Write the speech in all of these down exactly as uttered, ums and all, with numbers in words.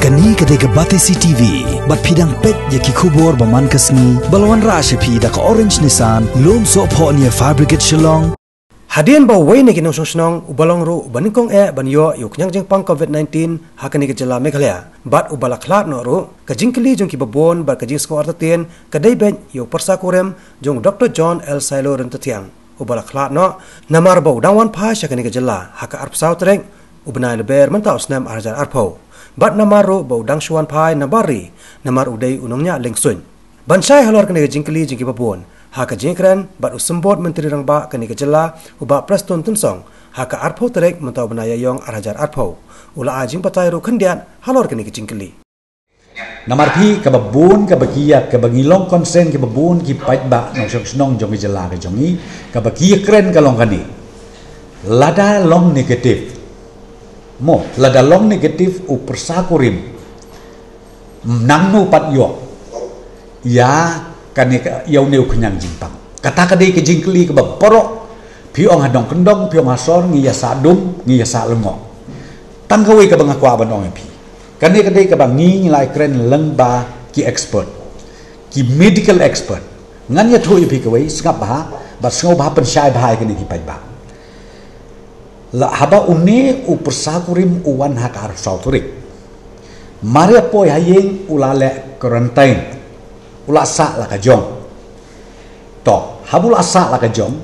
Kane ka dei ka Batesi T V, bad phi dang peit ïa ki khubor ba man ka sngi, ba la wanrah sha phi da ka Orange Nissan, Lumsohphoh near Fire Brigade Shillong. Hadien ba uwei na ki nongshong shnong uba long ruh uba nyngkong eh ban ïoh ïa u khñiang jingpang COVID nineteen ha kane ka jylla Meghalaya, bad uba la khlad noh ruh, ka jingkylli jong kiba bun bad ka jingsngew artatien ka dei beit ïa u pyrsa kurim jong u Doctor John L Sailo Ryntathiang, uba la khlad noh namar ba u dang wan phai sha kane ka jylla ha ka arphew saw tarik u bnai Lber mynta u snem ar hajar arphew. Bad namar ruh ba u dang shu wan phai nabar ri, namar u dei u nongñiah liengsuiñ. Ban shai halor kane ka jingkylli jong kiba bun, ha ka jingkren bad u symbud Myntri Rangbah kane ka jylla, u Bah Prestone Tynsong, ha ka arphew tarik mynta u bnai Ïaïong ar hajar arphew, u la ai jingbatai ruh khyndiat halor kane ka jingkylli. Namar phi kaba bun kaba ki ïa kaba ngi long concern kiba bun ki paidbah nongshong shnong jong ka jylla ka jong ngi, kaba ki ïa kren ka long kane. Lada long negative, mo, lada long negative u pyrsa kurim, nangno pat ïoh ïa kane ka, ïa une u khñiang jingpang? Kata ka dei ka jingkylli kaba baroh, phi ong ha dong kyndong, phi ong ha sor, ngi ïa sah dum, ngi ïa sah lyngngoh. Tang kawei kaba nga kwah ban ong ïa phi, kane ka dei kaba ngi ngi la ïa kren lyngba ki expert, ki medical expert. Ngan ïathuh ïa phi kawei, sngap bha bad sngewbha pynshai bha ïa kane ki paidbah. La haba une u pyrsa kurim u wan ha ka arphew saw tarik, mar ïa poi ha ïing u la leh quarantine, u la sah la ka jong. To, haba u la sah la ka jong,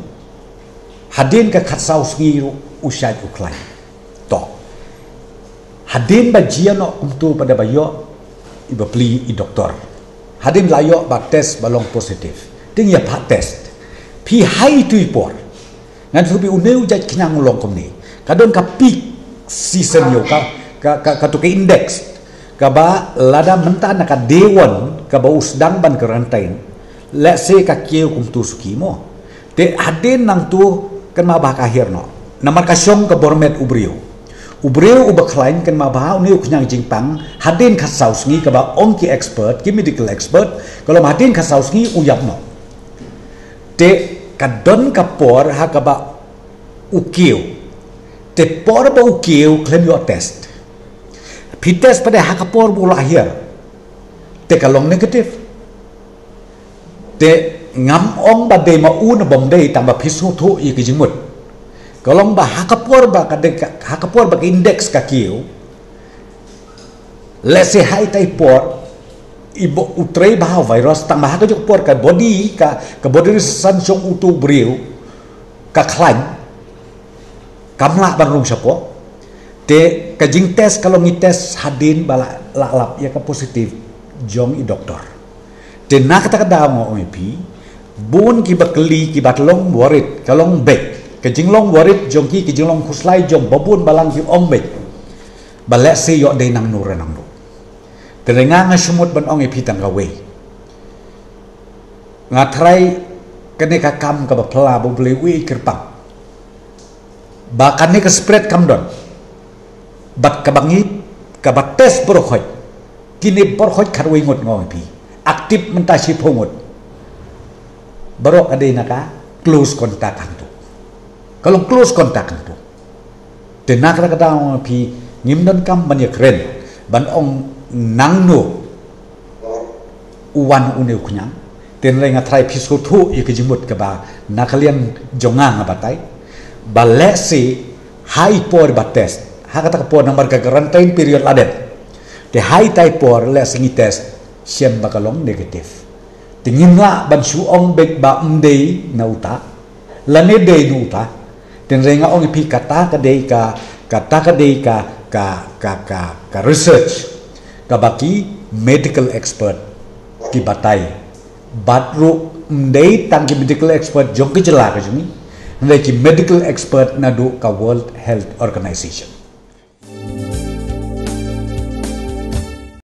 hadien ka khatsaw sngi ruh u shait u khlaiñ. To, hadien ba jia noh kumto pat da ba ïoh i bapli i doktor, hadien la ïoh ba test ba long positive, te ngi ïa phah test. Phi ha itu i por, ngan shu phi une u jait khñiang u long kumne, ka don ka peak season ïa u, ka, ka, ka, kato ka index kaba lada mynta na ka day one kaba u sdang ban quarantine, lehse ka kiew kumto suki, mo. Te hadien nangto kynmaw ba ka hiar noh, namar ka shong ka bor met u briew. U briew uba khlaiñ, kynmaw ba une u khñiang jingpang, hadien khatsaw sngi kaba ong ki expert, ki medical expert, ka long hadien khatsaw sngi u ïap noh. Te ka don ka por ha kaba u kiew. Te por ba u kiew khlem ïoh test. Phi test pat de ha ka por ba u la hiar, te ka long negative. Te ngam ong ba dei ma u ne bym dei, tang ba phi sngewthuh ïa ka jingmut. Ka long ba ha ka por ba ka dei ka, ha ka por ba ka index ka kiew, lehse ha itai por i ba u trei bha u virus, tang ba ha kajuh ka por ka body, ka, ka body resistance jong uto u briew ka khlaiñ, kam lah ban rung shapoh. Te ka jingtest ka long ngi test hadien ba la, la lap ïa ka positive jong i doktor. Te na kata ka daw nga ong ïa phi, bun kiba kylli, kiba long worried, ka long beit. Ka jinglong worried jong ki, ka jinglong khuslai jong ba bun balang ki ong beit ba lehse ïoh dei nangno re nangno. Te nga nga shu mut ban ong ïa phi tang kawei. Nga tharai kane ka kam kaba phylla ba U Blei u ïai kyrpang ba kane ka spread kam don. Bad kaba ngi, kaba test baroh khoit, kine baroh khoit khatwei ngut nga ong ïa phi, active mynta shiphew ngut, baroh ka dei na ka close contact hangto. Ka long close contact hangto. Te na kata ka daw nga ong ïa phi, ngim donkam ban ïa kren ban ong nangno u wan une u khñiang. Te hynrei nga tharai phi sngewthuh ïa ka jingmut kaba na ka liang jong nga nga batai ba lehse ha i por ba test, ha kata ka por namar ka quarantine period la dep. Te ha itai por lehse ngi test shem ba ka long negative. Te ngim lah ban shu ong beit ba ym dei na uta lane dei na uta. Te hynrei nga ong ïa phi kata ka dei ka, kata ka dei ka, ka, ka, ka, ka research kaba ki medical expert ki batai. Bad ruh ym dei tang ki medical expert jong ka jylla ka jong ngi, hynrei ki medical expert naduh ka World Health Organization.